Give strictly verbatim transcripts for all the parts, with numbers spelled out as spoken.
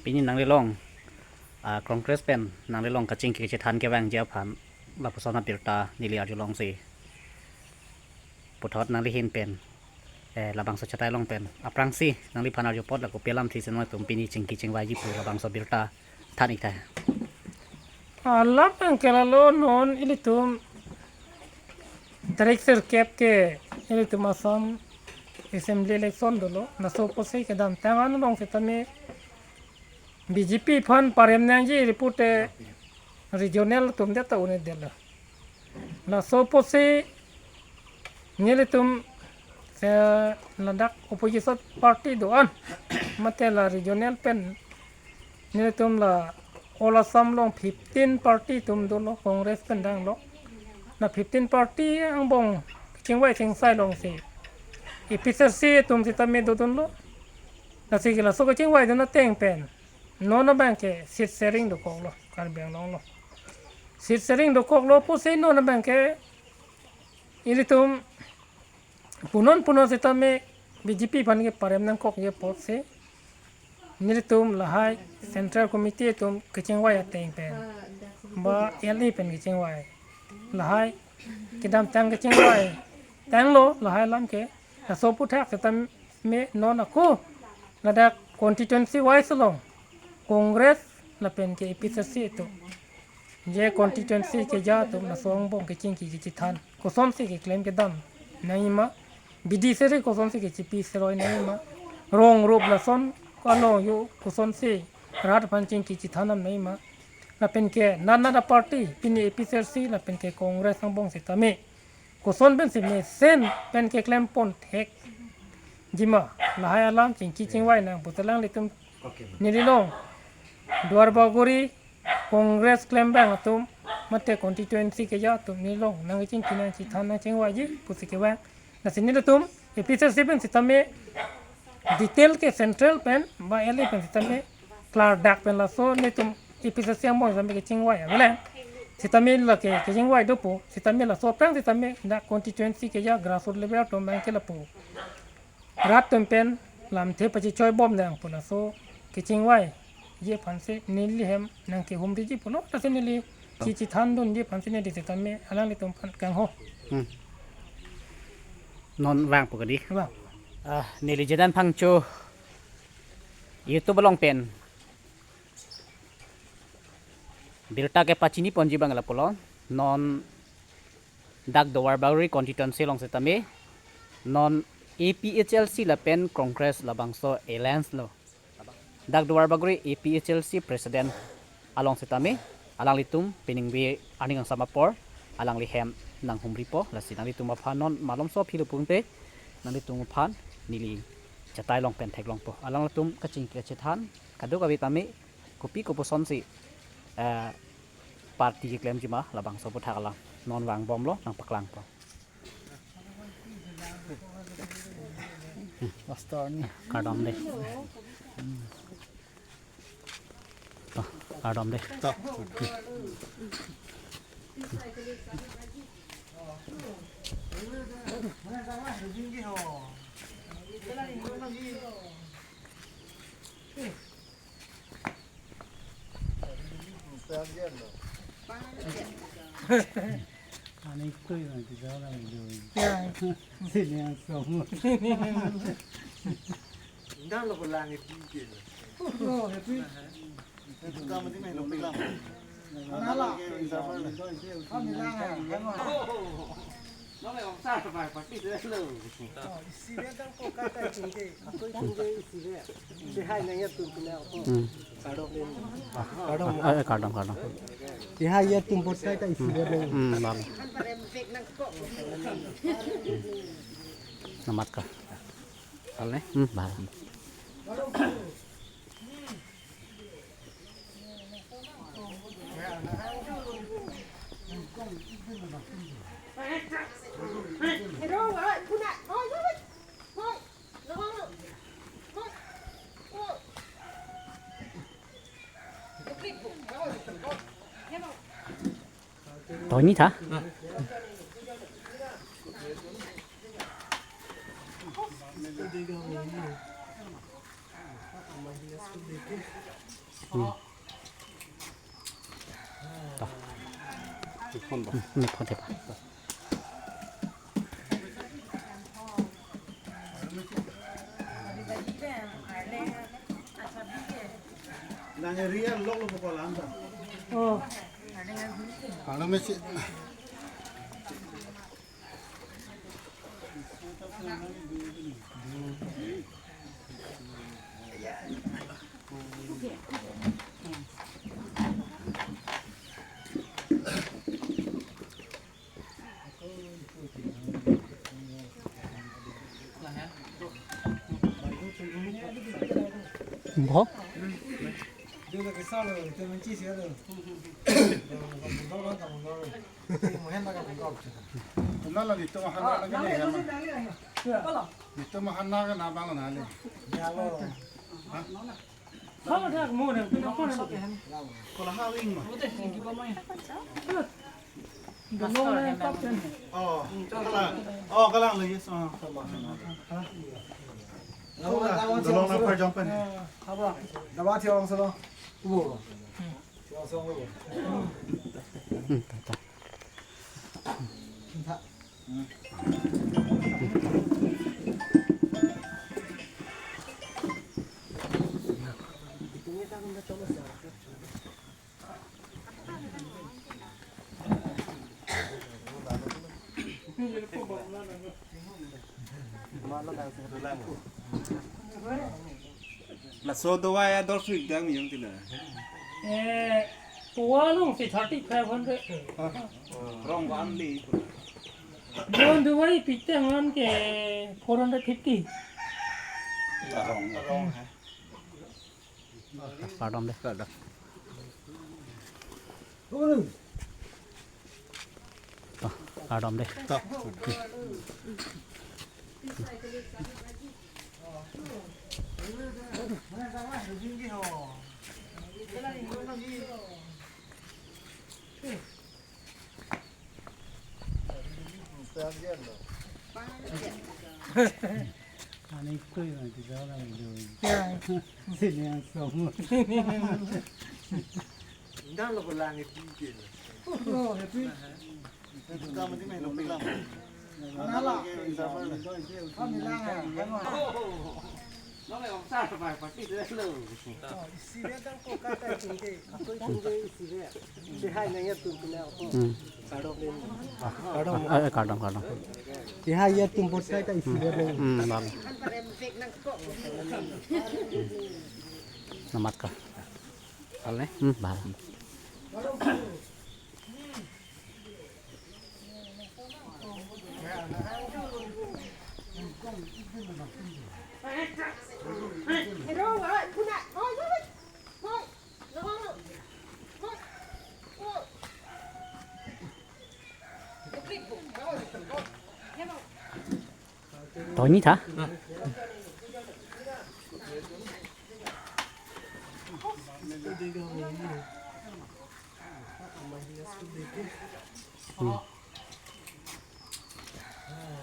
Pini nanglilong, ah, Congress pen nanglilong kachingki kachethan kevangji aphan lapuson abirta neli arjulongsi puthot nanglihin pen, eh, labangso chatai along pen aphrangsi nangliphan arju apot la kopi alamthisi nangtum pini chingki chingvaiji pu labangso birta than-ik tha. Alam pen ke lalo non ilitum tarik sirkep ke ilitum Assam Assembly election dolo, laso apotsi kedamtang an along setame B J P aphan parem nangji report, eh, regional atum det ta un-edetlo. Laso apotsi nelitum, eh, ladak opposition party do-an mate la regional pen nelitum la All Assam along fifteen party atum dolo, Congress pen danglo. La fifteen party angbong chingvai chingsai alongsi A P H L C atum setame dodunlo. Lasi ke laso kachingvaidun ateng pen non abang ke seat sharing dokoklo Karbi Anglong along. Seat sharing dokoklo pusi non abang ke ilitum punon punon setame B J P aphan ke parem nangkokji apotsi nelitum lahai Central Committee atum kachingvai ateng pen ba L A pen kachingvai, lahai kedamtang kachingvai tanglo lahai alam ke. Laso aphuthak setame non ako ladak constituency wise along Congress lapen ke A P H L C atum, je constituency keja atum laso angbong kachingki kachethan kosonsi keklem kedam nangjima, bidi seri kosonsi kachipi seroi nangjima, rong rup lason along yo kosonsi rat aphan chingki chethan dam nangjima, lapen ke nana da party pini A P H L C lapen ke Congress angbong setame koson pensi mesen pen keklem pon thekjima, lahai alam chingki chingvai nang pu ta alanglitum nelilong Duar Bagori Congress klembang atum mate constituency keja atum nelilong nangchingki nangchethan nangchingvaiji pusi kevang. Lasi nelitum A P H L C pen setame detail ke Central pen ba L A pen setame klardak pen laso nelitum A P H L C angbong setame kachingvai avelang. Setame lake kachingvai dopo, setame laso aphrang setame dak constituency keja grassroots level atum abang ke lapu rat atum pen lamthe pachechoi bom nang pu laso kachingvaiji aphansi neli hem nangkehumriji pulo, lasi neli chingki chethan dunji aphansi neli setame alanglitum aphan kangho. Hmm. Non vangpo kadi. Vang. Ah, neli Jedan Phangcho YouTube along pen birta kepachini ponji abang lapulo. Non dak Duar Bagori constituency along setame non A P H L C lapen Congress labangso alliance lo. Dak Duar Bagori A P H L C president along setame alanglitum peningve aning angsam apor alangli hem nanghumripo, lasi nanglitum aphan non malomso aphi lo pulote nanglitum aphan neli chatai along pen theklongpo. Alanglitum kachingki kachethan kadokave tame kopi kopuson si, eh, party keklemjima labangso aphuthak alam non vangbomlo, nangpaklangpo. Pastor ni. Kardom dei. To, kardom dei. To. Aning koi bang ti jalan doi. Ya. Sini yang semua. Indang lo ko langit tinggi. Oh, happy. Itu kamu di mana lo bilang? Nala. Kami lang, ah, kami. Lo may ongsa sa party sa lo. Isi dia dang ko kata tinggi. Ako tinggi isi dia. Sihai nang ya tum tum ya ko. Hmm. Kardom. Ah, eh, kardom, kardom. Sihai ya tum bot kai ta isi dia dang. Hmm, bang. Namaskar. Alne? Hmm, bang. Tony tha. Hmm. Ta. Phone ba. Hmm, phone ba. Nang area lok lo pokok lam ta. Oh. Kalau masih Bo? Nala nito mahan na ka ni hema. Nito mahan na ka na bang na le. Kola ha wing ma. Oh, kalang. Oh, kalang le, yes, oh, kalang. Kalang na par jong pen. Haba. Dawa thiang solo. Ubo. Hmm, ta, ta. Laso dawai ador sweet dam yung tila. Eh, powa along si thirty five hundred. Rong one li. Don dawai pitang an ke four hundred fifty. Rong, rong hai. Kardom de. Kardom. To, kardom de. To. Ani koi ma ti jaw lang do. Ya. Sini yang somo. Ndang lo ko lang iti ke. Oh, happy. Ka mati mai lo pelang. Nala. Kami lang ya. Kami. Lo mai ong sa pa pa ti lo. Oh, isi dia dang ko ka ka tingke. Ako tingke isi dia. Sihai na ya tum kena ako. Hmm. Kardom. Kardom. Ah, eh, kardom, kardom. Sihai ya tum bot sai ta isi dia dang. Hmm, bang. Namaskar. Bal ne? Hmm, bal. Tony tha. Hmm.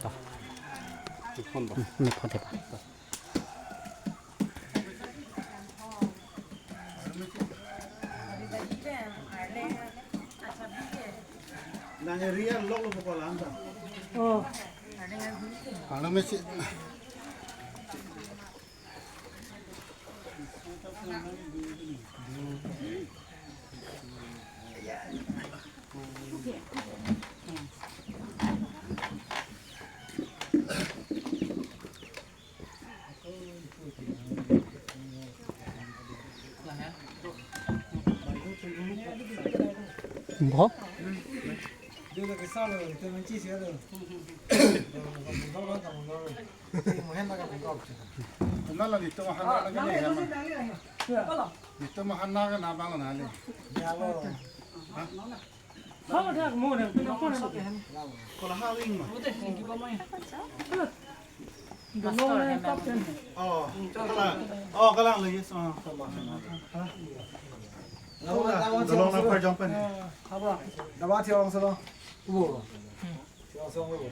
Ta. Phone ba. Hmm, phone ba. Nang area lok lo pokok lam ta. Oh. Kalau masih Bo? Nala nito mahan na ka ni hema. Nito mahan na ka na bang na le. Kola ha wing ma. Oh, kalang. Oh, kalang le, yes, oh, kalang. Dalong na par jong pen. Haba. Dawa thiang solo. Ubo. Thiang solo ubo.